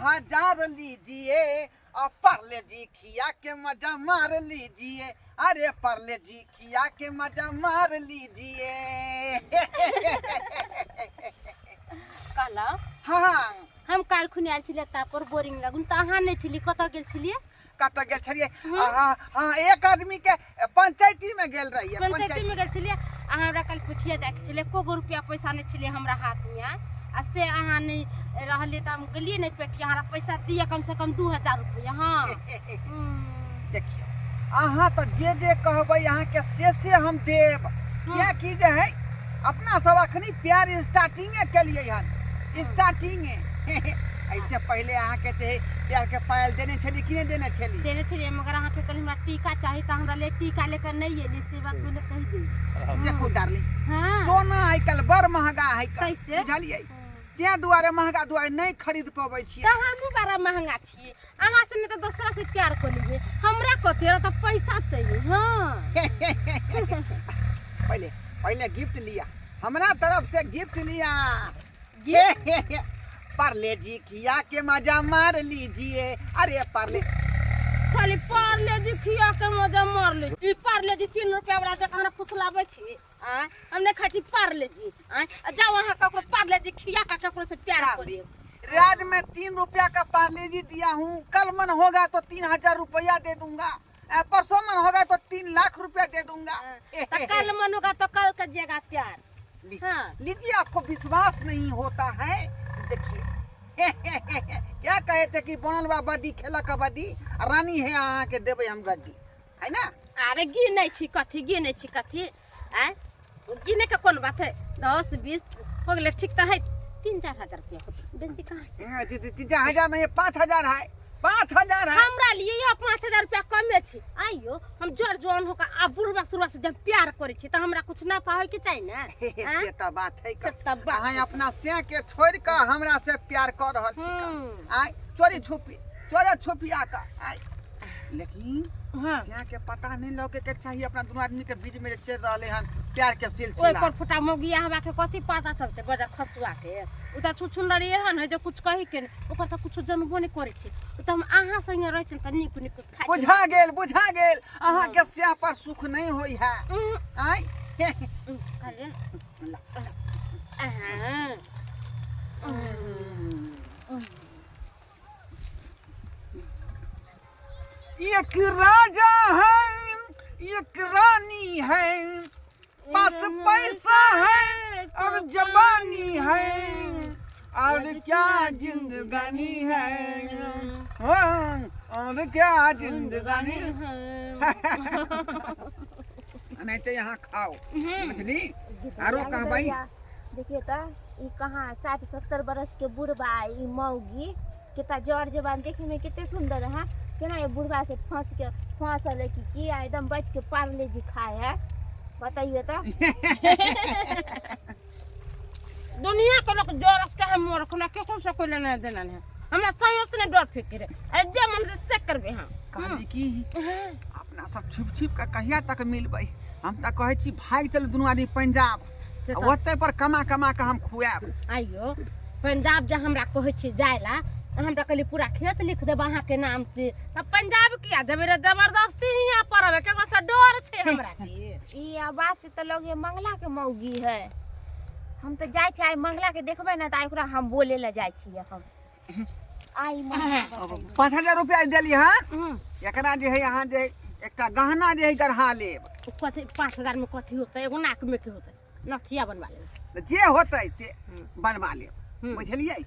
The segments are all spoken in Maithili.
हजार लीजिए और परले जी खिया के मजा मार लीजिए, अरे परले जी खिया के मजा मार लीजिए। कहलहुँ हाँ। हम काल्हि खुनी आयल छलियै तापर बोरिंग लगुन तऽ अहाँ नहि छलियै, कतऽ गेल छलियै? कतऽ गेल छलियै? हाँ हाँ, एक आदमी के पंचायती में गेल रहियै। पंचायती में गेल छलियै। आ हमरा काल्हि पुछिया जाइके छलै, एको गो रुपया पैसा नहि छलै हमरा हाथमे, आ से अहाँ नहि रहलियै तऽ हम गेलियै नहि पेटिया। हमरा पैसा दिअ कमसँ कम 2000 रुपया। हाँ। देखियौ, अहाँ तऽ जे जे कहबै अहाँके से से हम देब, किएकि जे है अपना सब अखनी प्यार स्टार्टिंगे केलियै हन, स्टार्टिंगे। ऐसे पहले अहाँके जे प्यार के पायल देने छली कि नहि देने छली? देने छलियै, मगर अहाँके कहली हमरा टीका चाही तऽ हमरा ले टीका लेकर नहि एली, से बात पहिले कहि दी। देखू डार्लिंग, हाँ, सोना आइ काल्हि बड़ महगा है, कैसे? बुझलियै? तें दुआरे महगा दुआरे नहि खरीद पबै छियै। तऽ हमहूँ बड़ा महंगा छियै, अहाँ से नहि तऽ दोसरा से प्यार कऽ लियै, हमरा कथी, हमरा तऽ पैसा चाहिए। हाँ। पहले पहले गिफ्ट लिया, हमरा तरफ से गिफ्ट लिया। पार्ले जी खिया के मजा मार लीजिए, अरे पार्ले खाली पार्ले जी खिया के मजा मार ली। ई पार्ले जी 3 रुपया वाला जगह हमरा फुसलाबै छी? आँय, हम नहि खाइ छी पार्ले जी। आँय, आ जाउ अहाँ ककरो पार्ले जी खिया के ककरो से प्यार कऽ लेब। राज में 3 रुपया का पार्ले जी दिया हूँ, कल मन होगा तो 3000 रुपया दे दूंगा, परसों मन होगा तो 3 लाख रुपया दे दूंगा। तो कल मन होगा तो कल करिएगा प्यार। हाँ। लीजिए, आपको विश्वास नहीं होता है, देखिए क्या कहे थे कि बनल बा बड्डी खेला कबड्डी, रानी है अहाँ के देबै हम गड्डी, है ना? अरे गिनै छी कथी, गिनै छी कथी? आँय, गिने के कोन बात है, 10 20 हो गेलै, ठीक तऽ है, 3-4 हजार रुपया होतै, बेसी कहाँ से? हाँ, 3-4 हजार नहीं, 5000 है, 5000 है। हमरा लिए यह 5000 रुपया कमे छै। आइयो हम जर जवान होकर आ बुढ़वा सुढ़वा से जब प्यार करै छी तऽ हमरा कुछ ना पावे के चाही ना? आँय? से तऽ बात है। से तऽ बात अहाँ अपना से के छोड़ कऽ हमरा से प्यार कऽ रहल छी। आय चोरी छुपी, चोरे छुपी आका आय, लेकिन हाँ। के पता नहीं लगे के चाहिए अपना दोनों आदमी के बीच में चल रहले हन प्यार के ओइ सिलसिला। पर फुटा मौगिया हवा के कथी पता चलते बजार खसुआ के? उ तऽ छुछुन रहिए हन है जे कुछ कही के नहीं, ओकर तऽ कुछ जनबो नहीं करै छै। उ तऽ हम अहाँ संगे रहै छी तऽ नीक नीक खाइ छी। बुझा गेल, बुझा गेल, अहाँ के स्याह पर सुख नहीं होई है। आय कहलियै। अहाँ। एक राजा है एक रानी है, पास पैसा है और जवानी है, और क्या जिंदगानी है, हाँ, और क्या जिंदगानी। नहीं तो यहाँ खाओ, बुझली? आरो कहबै। देखिए तो ई कहाँ 60-70 बरस के बुढ़बा, ई मौगी कितना जर जवान, देखे में कितने सुंदर है। केना ये बुढ़बा से फंस के फंसल है कि की आ एकदम बैठ के पार्ले जी खाए है, बताइए तो। दुनिया के लोग डर के है मोर खुना केकरो से कोई लेना देना नहीं, हमरा सही से नहीं डर फिक्र है, अरे जे मन से से करबे। हम कहली की अपना सब छिप छिप के कहिया तक मिलबै? हम तऽ कहै छी भागि चलू दुनू आदमी पंजाब, से तऽ ओतै पर कमा कमा के हम खुआएब। आइयो पंजाब जे हमरा कहै छी जाय ला, हमरा कहली पूरा खेत लिख देब अहाँके नाम से, तऽ पंजाब किया जेबै रे? जबरदस्ती हियाँ पड़बै, केकरो से डर छै हमरा के? ई आवाज से तऽ लगे मंगला के मौगी है। हम तऽ जाइ छी आइ मंगला के देखबै ने तऽ आइ ओकरा हम बोले ला जाइ छियै हम। आइ मंगला बतैबै। 5000 रुपया देली हन, एकरा जे है अहाँ जे एकटा गहना जे है गढ़ा लेब। ओ कथी 5000 में कथी होतै? एगो नाक में के होतै, नथिया बनवा लेबै। जे होतै से बनवा लेब, बुझलियै?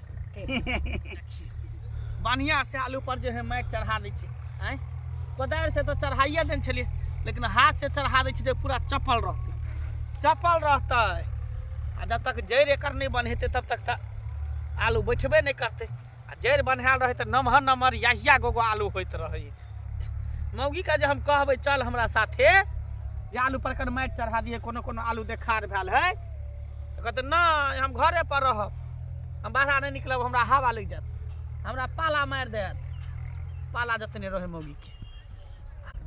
बढ़िया से आलू पर जे है माटि चढ़ा दै छी। आँय, कोदारि से तऽ चढ़ाइए देने छलियै, लेकिन हाथ से चढ़ा दै छी जे पूरा चपल रहतै, चपल रहतै। आ जब तक जड़ि एकर नहि बन्हेतै तब तक तऽ आलू बैठबे नहि करतै। आ जड़ि बन्हायल रहै तऽ नमहर नमहर याहिया गोगो आलू होइत रहै। मौगीके जे हम कहबै चल हमरा साथे जे आलू पर कर माटि चढ़ा दिहे, कोनो कोनो आलू देखार भेल है, तऽ कहतै नहि हम घरे पर रहब, हम बाहर नहि निकलब, हमरा हवा लागि जायत, हमरा पाला मारि देत। पाला जतने रहै मौगीके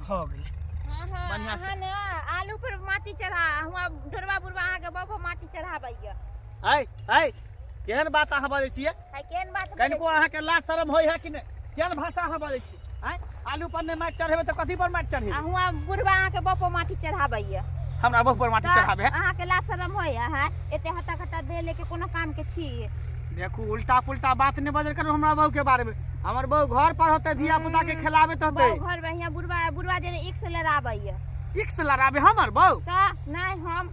भऽ गेलै। हाँ, हाँ, बढ़िया से। अहाँ ने आलू पर माटी चढ़ा, हुआ ढोरबा बुढ़बा अहाँके बाबा माटी चढ़ाबैया। आय आय के केहन बात अहाँ बजै छियै? है केहन बात बजै कनिको अहाँके लाज शरम होइ है कि नहि? केहन भाषा अहाँ बजै छी? आँय, आलू पर नहि माटि चढ़ेबै तऽ कथी पर माटि छी? आ चढ़ेबै? हुआं बुढ़बा अहाँके बापो माटी चढ़ाबैया। हमरा बहु पर माटि चढ़ाबै है? अहाँके लाज शरम होइया? है एते हत्ता खत्ता देह लेके कोनो काम के छी? देखू, उल्टा पुल्टा बात नहि बजल करू हमरा बहू के बारे में। हमर बहू घर पर होते, धिया पुता के खेलाबैत होते। बहु घर में हियां बुढ़बा बुढ़बा जे एक से लड़ाबैया। एक से लड़ाबे हमर बहू? तऽ नहि हम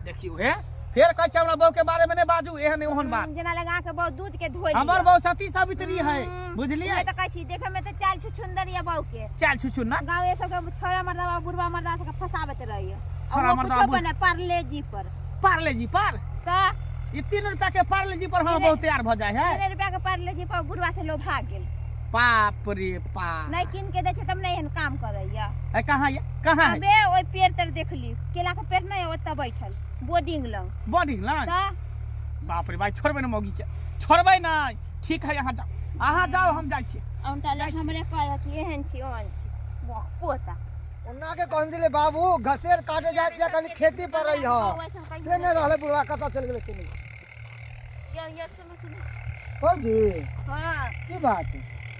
देखियौ हे, फेर कहै छै हमरा बहू के बारे में नहि बाजू एहन ओहन बात। जेना लगे अहाँके बहु दूध के धोइ हमर बहू सती सावित्री है, बुझलियै? तऽ कहै छी देखे में तऽ चाल छुछुंदर ये बहू के। चाल छुछु ना गाँव सबके छोरा मर्दा बुढ़बा मर्दा सबके फंसाबैत रहैया। छोरा मर्दा पर नहि, पार्ले जी पर। पार्ले जी पर? तऽ ई 3 रुपया के पार्ले जी पर हम बहुत तैयार भऽ जाइ है। 3 रुपया के पार्ले जी पर बुढ़बा से लोभा गेल। बाप रे बाप। नहि कीन के दै छै तब नहि एहन काम करैया। ए कहाँ ये, कहाँ है? अबे ओहि पेड़ तर देखली, केला के पेड़ नहि ओतऽ बैठल बोर्डिंग लग। बोर्डिंग लग? तऽ बाप रे भाई, छोड़बै ने मौगी के, छोड़बै नहि। ठीक है, अहाँ जाओ, अहाँ जाओ, हम जाइ छी। औंटा ले हमरे कहै कि एहन छी ओहन छी पोता। ओना के कहन छलै बाबू घसेर काटे जाइ छियै, कनि खेती पर रही हो, से नहि रहलै बुढ़वा, कतऽ चलि गेलै से नहि। यो यो सुनू सुनू। फौजी। हाँ। की बात?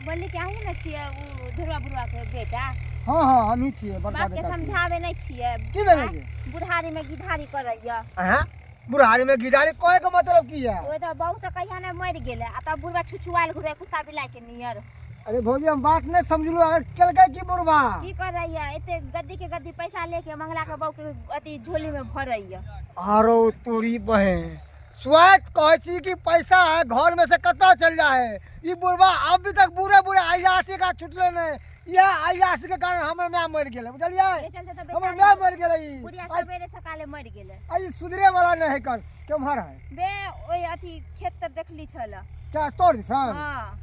बोलली कि अहीं ने छियै उ धुरवा बुढ़वा के बेटा? हाँ हाँ, हमही छियै, बड़का बाप के बेटा छियै। समझावे नहि छियै। की भेलै जी? बुढ़ारी में गिधारी करैया। अहाँ बुढ़ारी में गिधारी कहै के मतलब की है? ओ तऽ बहुत कहिया ने मरि गेलै, आ तब बुढ़वा छुछुआल घुरै कुत्ता बिलाइ के नियर। अरे भौजी, हम बात नहीं समझलू, अगर केलकै की बुढ़वा? की करैया एते गद्दी के गद्दी पैसा लेके मंगला के बहू के अथी झोली में भरैया। आरो तोरी बहन, स्वाद कहै छी कि पैसा है घर में से कतऽ चल जाए है। ई बुढ़वा अभी तक बूढ़े बूढ़े अय्यासी का छुटले नहीं, यह अय्यासी के कारण हमर माय मरि गेलै, बुझलियै? ए चलते तऽ हमर माय मरि गेलै। ई बुढ़िया सवेरे सकाले मरि गेलै। आ ई सुधरे वाला नहीं है, कर केम्हर है? बे ओइ अथी खेत तर देखली छल। क्या तोड़ दिसन? हाँ।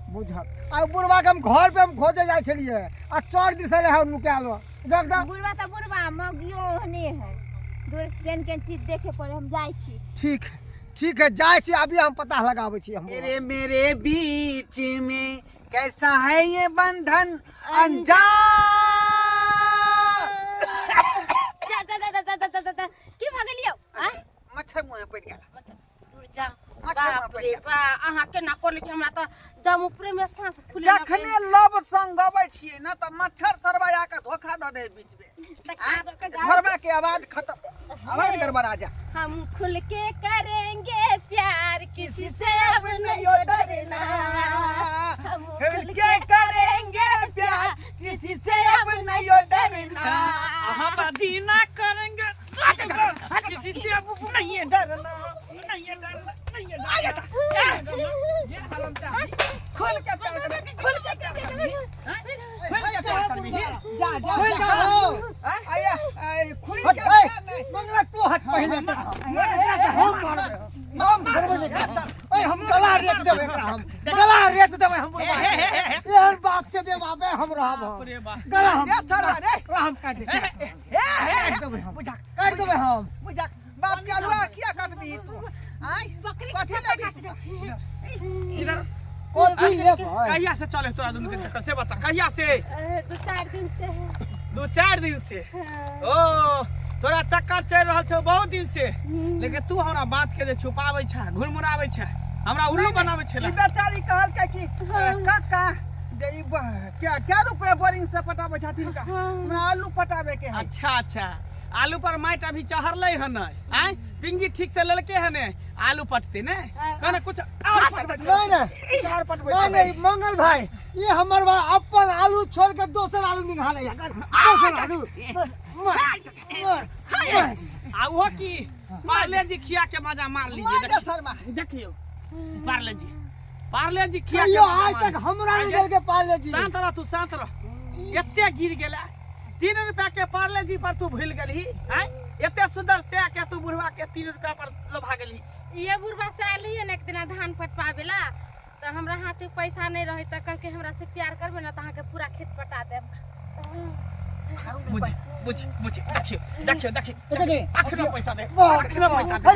बुझल। आ बुढ़वा के हम घर पे हम खोजे जाइ छलियै, आ चोर दिसन है नुकायल। देख देख। बुढ़वा तऽ बुढ़वा, मौगियो ओहने है। दूर केन केन चीज देखे पड़े, हम जाइ छी। ठीक है ठीक है, जाइ छी, अभी हम पता लगाबै छी हम। तेरे मेरे बीच में कैसा है ये बंधन अनजान। जा जा जा जा जा जा जा, की भऽ गेलियौ? आँय? मच्छर मुँह में पड़ि गेल। दूर जा। मच्छर मुँह बाप पड़ि रे गेल। बा, अहाँ केना करै छी, हमरा तऽ दम ऊपरे में सांस फूले जखने लव सॉन्ग गबै छियै ने तऽ मच्छर सरबा आके धोखा दऽ दे बीच में। घरवा के आवाज खत्म, आवाज गड़बड़ा जा। हम खुल के करेंगे प्यार, किसी से अब नहीं डरना। हम खुल के करेंगे प्यार, किसी से अब नहीं डरना। हम जीना करेंगे, किसी से अब नहीं डरना, नहीं डरना, नहीं डरना। ये हरामजादी, खुल के प्यार कर, खुल के प्यार कर, खुल के प्यार कर। जा जा जा, आया खुल के प्यार नहीं। मंगला तू हट पहिले, हम मारबै, हम छोड़बै नहीं। ओए हम गला रेत देबै एकरा, हम गला रेत देबै हम। एहन बाप से बेबापे हम रहब, गला हम हम काट देबै, हम काट देबै हम। बुझा बाप के अलुआ किया काटबी तू? आय कथी लेबी? इधर कथी लेबै? कहिया से चले तोरा दुनू के चक्कर से बता, कहिया से? 2-4 दिन से। 2-4 दिन से? ओ तोरा चक्कर चलि रहल छौ बहुत दिन से, लेकिन तू हमरा बात के जे छुपाबै छ, घुरमुराबै छ, हमरा उल्लू बनाबै छला। ई बेचारी कहलकै कि काका जे ई क्या क्या रुपया बोरिंग से पटाबै छथिन का, हमरा आलू पटाबे के है। अच्छा अच्छा, आलू पर माटि अभी चढ़लै हन नहि? आँय, पिंगी ठीक से लेलकै हन नहि? आलू पटते ने कहने कुछ और पटबै। नहीं नहीं और पटबै। नहीं नहीं मंगल भाई, ये हमर बा अपन आलू छोड़ के दोसर आलू निकाले है, दोसर आलू। आ उहो की पार्ले जी खिया के मजा मार लीजिए। देखियो पार्ले जी, पार्ले जी खिया के आज तक हमरा नहीं देलकै पार्ले जी। शांत रह तू, शांत रह। एते गिर गेला 3 रुपया के पार्ले जी पर तू भूल गेलही? आँय, एते सुंदर से के तू बुढ़वा के 3 रुपया पर लोभा गेलही? ये बुढ़वा से आयल रहियै ने एक दिना धान पटवाबेला, तऽ हमरा हाथ में पैसा नहीं रहे, तऽ कहलकै हमरा से प्यार करबै ने तऽ अहाँके पूरा खेत पटा देब। बुझ बुझ बुझ, देखियो देखियो देखियो, अखनो पैसा दे, अखनो पैसा दे।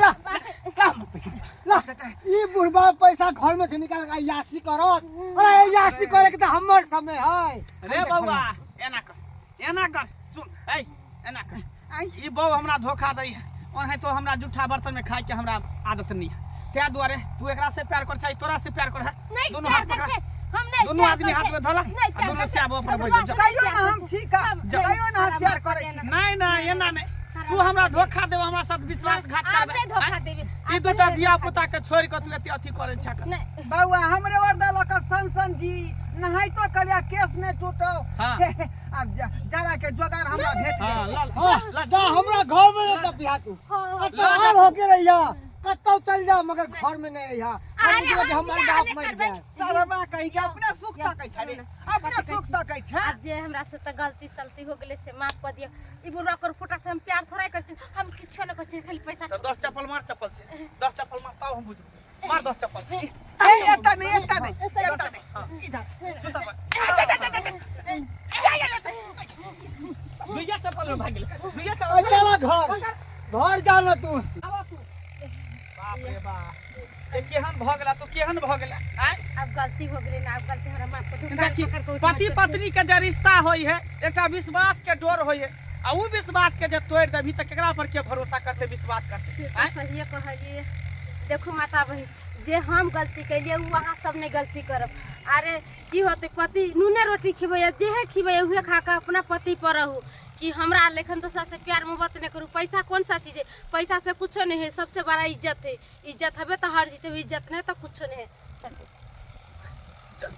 ला ई बुढ़वा पैसा घर में से निकाल के अय्यासी करत। अरे अय्यासी करे के तऽ हमर समय है। रे बौआ, एना कर, एना कर, सुन, ऐ एना कर। ई बौ हमरा धोखा दै है, ओनाहितो हमरा जूठा बर्तन में खाय के हमरा आदत नहीं है। ताहि दुआरे तू एकरा से प्यार कर चाहे तोरा से प्यार कर है नहीं दुनू प्यार हाथ पकड़ा। करै छै, हम नहीं दुनू प्यार आदमी करै हाथ छै। में धला नहीं आ प्यार दुनू करै से आब छै। अपन भगवान भइल जा। कहियो ना हम ठीक है, कहियो ना हम प्यार करै छी। नहीं नहीं एना नहीं, तू हमरा धोखा देब, हमरा साथ विश्वासघात आब करबे। नहीं धोखा देबै। ई आब दूटा नहीं धिया धोखा पुता के छोड़ के तू एते अथी करै छै। देबै। नहीं बौआ हमरे वर देलक सन सन जी, नहाइतो कलिया केस नहि टूटौ। हाँ। आब जरा के जोगार हमरा भेट हाँ, गेल। ल हाँ, ल जा हमरा घर में नहीं तपिहा तू। हाँ, कतौ आर होके रहिया, कतौ चल जा, मगर घर में नहीं रहिया। हम अरे बुझबै जे हम हमर बियाह बाप नहि मरि करबै। जाए। सरबा कहि के अपने सुख तकै छै रे, अपने कथी कहै सुख छी? तकै छै। आब जे हमरा से तऽ गलती सलती हो गेलै से माफ कऽ दिअ। ई बुढ़वा कर फोटा से हम प्यार थोड़ा करै छी, हम किछो नहि करै छी, खाली पैसा। तो 10 चप्पल मार, चप्पल से 10 चप्पल मार तब हम बुझबै। मार 10 चप्पल। ए, एतऽ नहि, एतऽ नहि, एतऽ नहि। हाँ। इधर। जूता पर दुइया चप्पल में भाग गेलै, दुइया अरे चप्पल। चला घर, घर जा ना तू। आबऽ तू। बाप रे बाप, ये केहन भऽ गेला तू, केहन भऽ गेला आँय? आब गलती हो गेलै ना, आब गलती हमरा माफ कऽ दियौ। कान देखी पकड़ कऽ उठना पति पड़तै। पत्नी के जे रिश्ता होइ है, एकटा विश्वास के डोर होइ है, आ उ विश्वास के जे तोड़ि देबही तऽ केकरा पर के भरोसा करतै, विश्वास करतै? से तऽ आँय? सहिए कहलियै। देखू माता बहिन, जे हम गलती केलियै ओ अहाँ सब नहि गलती करब। अरे की होतै, पति नूने रोटी खिबैया, जेहे खिबैया उहे खा कऽ अपना पति पर रहू कि हमरा लेखन दोसरा से प्यार मोहब्बत नहीं करू। पैसा कौन सा चीज है? पैसा से कुछो नहीं है, सबसे बड़ा इज्जत है। इज्जत हबे तो हर चीज है, इज्जत नहीं तो कुछो नहीं है। चलू। चल।